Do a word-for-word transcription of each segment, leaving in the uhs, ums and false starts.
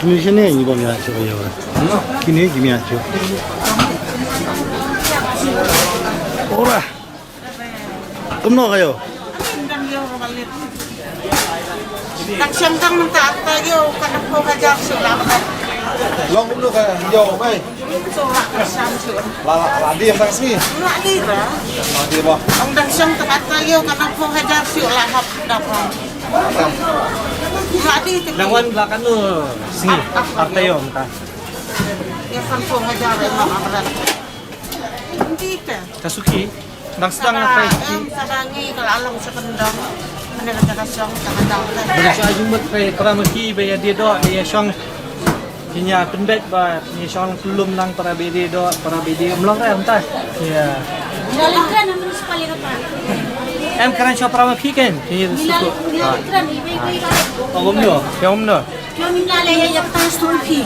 Kine shane ngi bam ïa shu ïa. Kine ki ïa shu. Ora. Kumno kayo? Dang shong tang mynta ata ïew ka dang phew hajar shuh la ka. Long kumno ka ïew mai? Shuh la ka sham shuh. La la la dei tang sngi. La dei ba. La dei ba. Ong dang shong tang ata ïew ka dang phew hajar shuh la hap dap. La dei te. Dang wan la kano sngi? Ata ïew mynta. Ïa kan phew hajar ïa ma abrat. Dei te. Ka suki. Dang sdang na kai. Em, sa dang ngi ka la long sa kyndong. Mane ka jaka shong ka kyndong. Ba ka shong jingmut kai para ma ki ba ïa die doh ïa shong. Ki ïa pynbeit ba ïa shong kyllum nang para ba die doh para ba die, ym long re mynta. Ïa. Em kren sha para ma ki ken. Ki ïa suku. Ong kumno? Ïa kumno? Ïa ngim lah leh ïa kata story phi.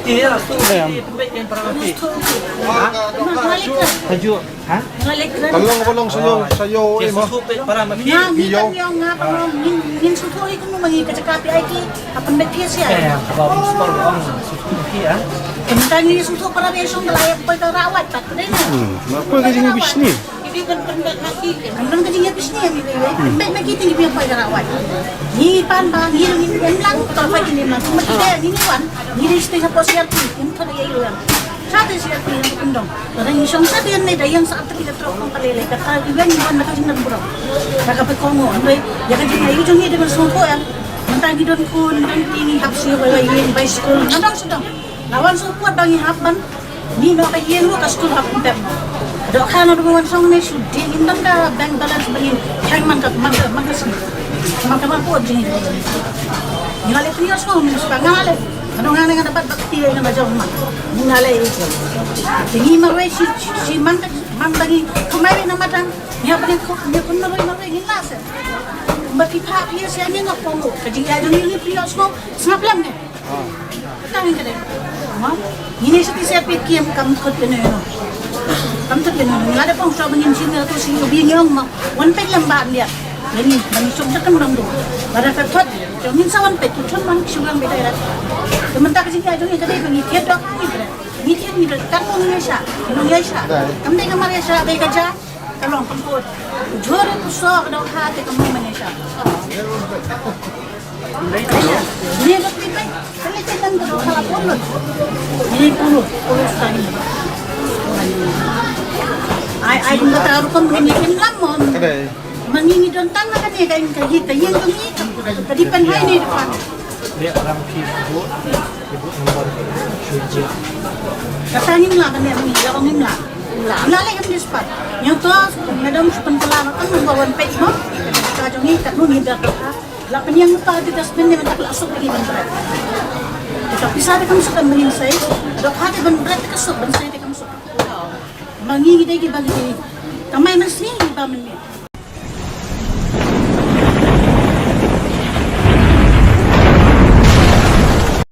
Ïa story. Ïa pynbeit ken para ma ki. Story phi. Ha? Ïa ngim lah leh kren. Tajuk. Ha? Ka long, ka long sha ïew, sha ïew, eh, ma. Nga, ngi ban ïong, nga ban ïong, ngin, ngin sngewthuh ïa kumno ma ngi ka jaka phi ai ki, ha pynbeit phi sha. Eh, ka ba municipal ong sngewthuh ïa ki, ah. Mynta ngi sngewthuh para ba shong ka la ïa poi ka rawat, tat ka dei ne. Hmm, ma poi ka jingïabishni. Ki dei ban pynbeit ma ki. Kan don ka jingïabishni, ngi dei, eh. Pynbeit ma ki te ngi poi ka rawat. Ngi pan ba, ngi, ngi, ngi lang, ka rawat ngi lang. Ma ki dei, ngi, ngi wan, ngi dei stay hapoh C R P, ngi thon ïa i lang. Sa te C R P ngi kyndong. Lada ngi shong sa te ne da ïeng sa te ki da trok kong ka lei lei kata ki wen wan na ka jingnang bro. Da ka pe kong mo, hynrei ïa ka jingïaid jong ngi da ban sngewthuh ïa. Mynta ngi don khun, don ti ngi hap siew bai bai ïing bai skul, na dong sdang. Na wan sngewthuh ba ngi hap ban. Ngi noh ka ïing ruh ka skul hap pynpep. Dohkha na dong wan shong ne shu dei ngim don ka bank balance ba ngin khang man ka, man ka, man ka sngi. Man ka man ka jingïaid. Ngi la leh pynïoh sngewthuh, ngi la leh. Ka dong nga ne nga dapat bak ti nga na jong ma. Nga leh ito. Te ngi marwei shi, shi, shi man ka, man ba ngi kumai na madang. Ngi hap ne ko, ngi kumno roi marwei ngi la se. Ba ki pha phi se ngi ngop pong. Ka jingïaid jong ngi phi os ko, sngap lang ne. Ka ngi ka dei. Ma, ngi ne sati se phi ki em kam thot ke ne no. Kam thot ke ne no. Ngi la da pong so ba ngin shin ne to shin bi ngi ong ma. Wan peit lem ba ndia. Ngi, ba ngi suk da kan dong do. Ba da ka thot. Jong ngin sa wan peit, ki chon man ki shu wan beit ai rat. Te mynta ka jingïaid jong ngi ka dei ba ngi thied doh ngi bret. Ngi thied ngi bret, kan mong ngi sha, ngi sha. Kam dei ka mar sha, dei ka ja, ka long pynkhot. Jhur ku so ka dohkha te ka mong ngi sha. Ngi dei peit, ka lei te kan ka dohkha la pynlut. Ngi pynlut, pynlut sa ngi. Ai, ai, kumta rukom ngi kin lam mon. Ka dei. Ma ngi ngi don tang na kane ka ïing ka ïing ka ïing ka ngi ka depend ha ine depan. Leh rang phi ibu, ibu nombor shu jia. Kata ngim lah kane ma ngi, la ngim lah. Ngim lah leh kam dispat. Nyau to madam shu pynkylla ma kan nombor one page mo. Ka jong ngi kat nu ngi dak. La pynïang pa di dustbin ne mynta la suk lagi ban bret. Ka pisa te kam suk ban bret sai. Dohkha te ban bret te ka suk ban sai te kam suk. Ma ngi ngi dei ki ba ngi. Kamai mynsngi ngi ba mynmiet.